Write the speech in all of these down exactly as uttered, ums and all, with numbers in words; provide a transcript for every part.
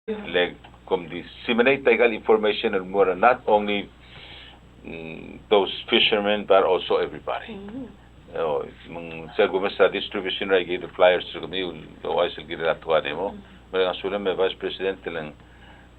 le kom disseminate aika el information el mo er a not only, mm, those fishermen, but also everybody. Mm. Oh, me ng sel kumes er a distribution er aike el flyers er kemiu el ouchais el kirel a tekoi er a NEMO. Mm. Me ng sulang me Vice President, le ng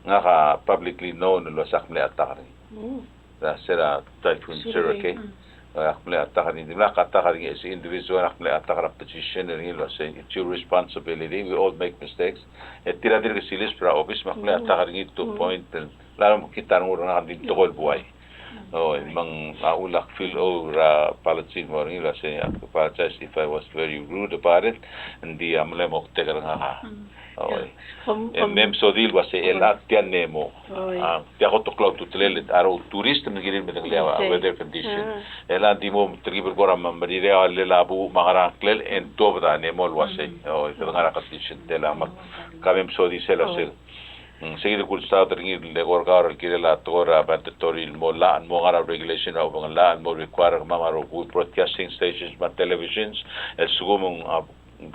ngak a publicly known el uase ak mle attack er ngii. Mm. Er a sel Typhoon Sure. Hurricane. Mm. E ak mle attack er ngii, dimlak attack er ngii as individual, ak mle attack er a position er ngii el uase it's your responsibility. We all make mistakes. E tir a dirk siliseb er a obis me ak mle Mm. attack er ngii to Mm. point el, lalo me kid a renguk er ngak a di tekoi el buai. Mm. Oh, me ng a ulak feel o er a apology el mo er ngii el uase I apologize if I was very rude about it. Ng di a mle moktek er ngak a Mm. Oi. Yeah. Kom, e kom, mem sodii el uase el a tia NEMO. Oi. A, tia kot el klou a ultutelel a rechad el tourist me ng kirir el medengelii a weather condition. Ah. El a di mo telkib el kora me merireor a lelabuch me a ngera ngklel e ng tuobed a NEMO el uase. Mm. Oi, kede ngar er a condition tela me ka mem sodii sel uase. Mm, se kid el kulsaod er ngii el eko er kau el kirel a tekoi er a mandatory el mo llach el mo ngar er a regulation er a obengkllach el mo require er kemam a rokui broadcasting stations me a televisions el sekum ng, a,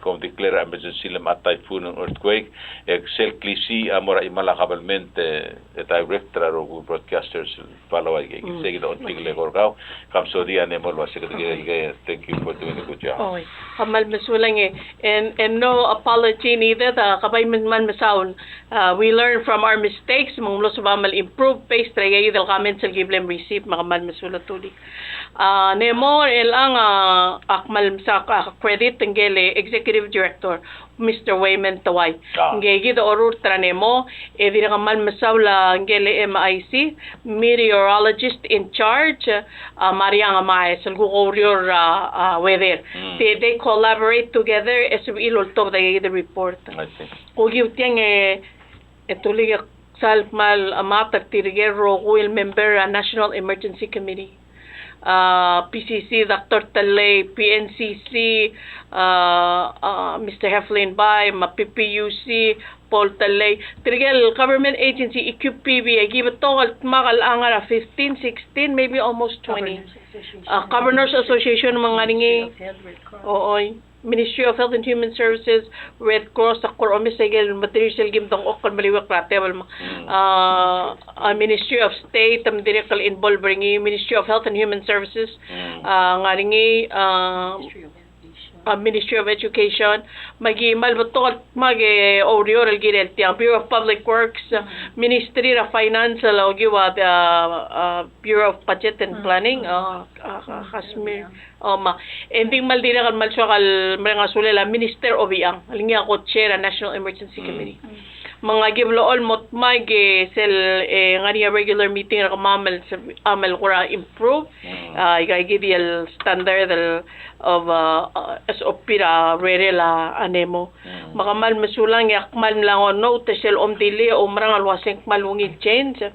kom declare emergency el mla typhoon and earthquake, e sel klisiich a mo er a chimal a government, e, e direct er a rokui broadcasters el follow aike. Mm. Se kid a ongtik el eko er kau, kom sodii a NEMO el uase kede kirel aike, thank you for doing a good job. Oi. Kmal mesulang e, and, and no apology needed, a, ke bai me ng kmal mesaul. A, we learn from our mistakes, me ng mlo sebecham el improve based er aike el comments el ki bla mreceive, me kmal mesulang Tulik. A, NEMO er chelechang, a, ak kmal mesa, a, credit ngike el Executive Director, Mister Wayman Tawai. Ah. Ngike kid a orrurt er a NEMO, e dirrek el kmal mesaul a ngike el M I C, Meteorologist in Charge, a, Mariang Amaes, el kuk oureor er a, a, weather. Mm. They, they collaborate together e sebechir el oltobed aike kid el report. I see. Kuk okiu tiang e, e Tulik e sal kmal, a, mesaul er tirke el rokui el member er a National Emergency Committee. A, P C C, Doctor Tellei, P N C C, a, a, Mister Heflin Bai, me a P P U C, Paul Tellei. Tirke el government agency, E Q P B, aki betok el dmak el ngar er a fifteen, sixteen, maybe almost twenty. Governors Association. A, Governors Association, me ng ngar er ngii. Ministry of Health, Red Cross. O, oi. Ministry of Health and Human Services, Red Cross, a kora omes aike el materials el kim dengchokl el meliuekl er a tebel me. Mm. A, a Ministry of State, me ng dirrek el involve er ngii, Ministry of Health and Human Services, mm, a, ngar er ngii, a, Ministry of Education. A, Ministry of Education, me aki kmal betok el dmak e oureor el kirel tiang, Bureau of Public Works, mm, Ministry er a Finance, el okiu a, a, a, Bureau of Budget and, mm, Planning, mm, a, a, a, Kashmir. O, me, e ng di kmal dirrek el kmal soak el mereng a sulel a Minister Obichang, el ngii a co-chair er a National Emergency, mm, Committee. Mm. Me ng aki blechoel el mo dmak e sel, e, ngar er ngii a regular meeting er kemam el, se-, kemam el kora improve, mm, a, aika kid el standard el of, a, a, S O P er a urerel a, a NEMO. Mm. Me kmal mesulang e ak kmal mla note e sel omdilii e oumerang el uase ng kmal ungil change.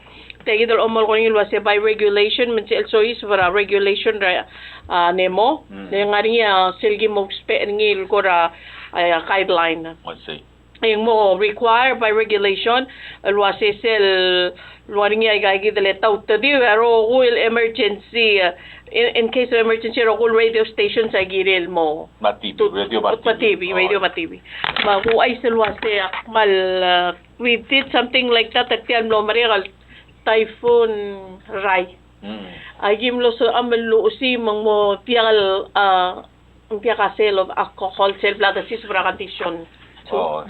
Tia kid el omelekoi er ngii el uase by regulation, me ng sel soiseb er a regulation er a, a, NEMO. Mm. Le ngar er ngii a sel kim ousbech er ngii el kora, a, guideline. I see. E ng mo require by regulation el uase sel, el ua er ngii aika kid el tautediu a rokui el emergency, a, in, in case of emergency, a rokui el radio stations a kirel el mo. Me a T V, radio me a T V. Me a T V, radio me a T V. Me a kuchais el uase ak kmal, a, we did something like that er tia el mlo merek el Typhoon Rai. Mm. Aki mlo sebecham el luchesii me ng mo diak el, a, ng diak a sale of alcohol, sel bla desiseb er a condition. So,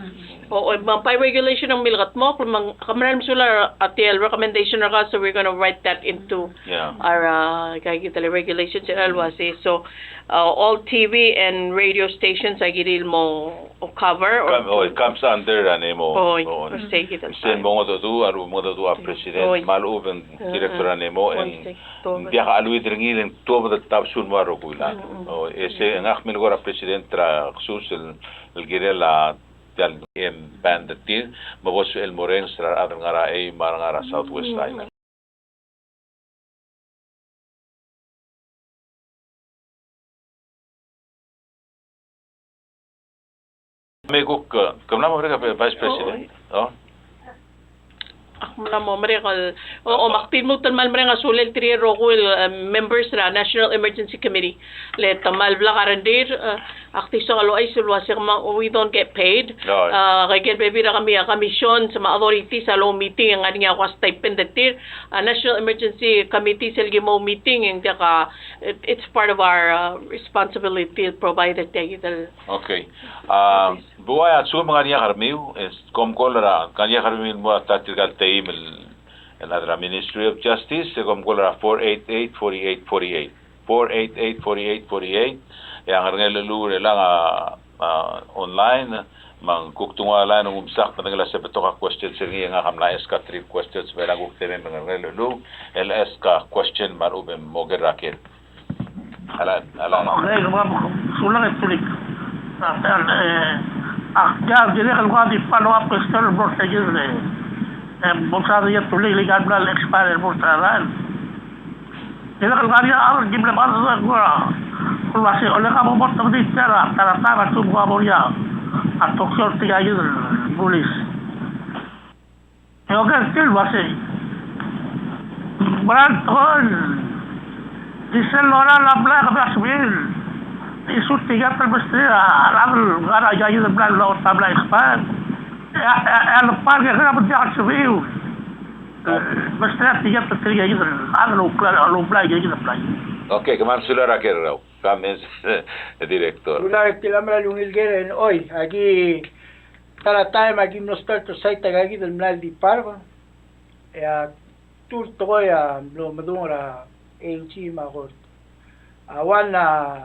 o, o, me by regulation ng milkedmokl, me ng, ke mera el mesulang a tia el recommendation er kau, so we're gonna write that into, yeah, our, a, aika kid el regulations el uase. So, a, all T V and radio stations a kirir el mo cover or, come, oh, it comes under a NEMO. Oi, oh, oi. Sei kid el, sei, mo ngodechudel, a rubak mo ngodechudel a president, oi, me a lechub e ng director er a NEMO, e ng diak a cheleuid er ngii e ng tuobed el tabsu el mo er a rokui el chad. Mm, mm. O, e sei, ngak a mle kora president er a kesus el, el kirel a tia el M band er tir, me bo lsebechel el mo rrenges er a rechad el ngar er a eim me a re ngar er a Southwest Island. Me kuk, e, ke mla mo merek a Vice President? O, oi. O. Ak Mla mo merek el, o, o, me ak di lmuut el kmal mereng a sulel tir el rokui el, eh, members er a National Emergency Committee. Le te kmal blak a rengrir, eh, ak di soak el ouchais el uase kemam, we don't get paid. No. Eh, aike el bebil er kemiu a commissions me a authorities a loumeeting e ng ngar er ngii a ua stipend er tir. A National Emergency Committee sel ki mo meeting e ng diak a, it, it's part of our, uh, responsibility to provide er tia kid el. Okay. Ah, buai a lsekum ng ngar er ngii a kermiu, e kom call er a, ngar er ngii a kermiu el mo er a ta tirka el team el, el chad er a Ministry of Justice, e kom call er a four eight eight, forty-eight forty-eight. Four eight eight, forty-eight forty-eight. E a Ngerchelechuluuch er chelechang a, a, online, me ng kuk dengua line e ng omsakl, me ng mla se betok a questions er ngii e ngak a mla ask a three questions, me ng kuk temem er a Ngerchelechuluuch el ask a question me a lechub e mo ker er a ker. Alan, Alan. Okay, kemam, sulang e tulik. A, e, a, a, dirrek el kuk di follow up question el bo er tia kid el, e, bo msa di tulik el ikal bla el expire el bo er tia el. Dirrek el ngar er ngii a rechad el kim le mekerang el kmo, el uase, ole ka bo mo tebedii tia er a, ta er a taem a lsekum kuk bo er ngii a, a toksiou er tirka kid el bulis. E oker tir el uasei. Meral tekoi el di sel lorael a blai e kede sebechiu el issue tirka el mesterir a rechad el ngar er a ika kid el blai el locha ta blai expire. E a, e a, e a lepar ke kid a bo diak el sebechiu el mesterir tirka el, tirka kid el chad el oublai, el oublai ika kid el blai. Okay, kmal sulang er a ker er kau. Comments, Director. Sulang e tia el mera el ungil ker e, oi, aki ta er a taem a ki mlo start er sel ta er kid el mla el di park, e a tuu el tekoi a mlo medung er a AG me a court. A one a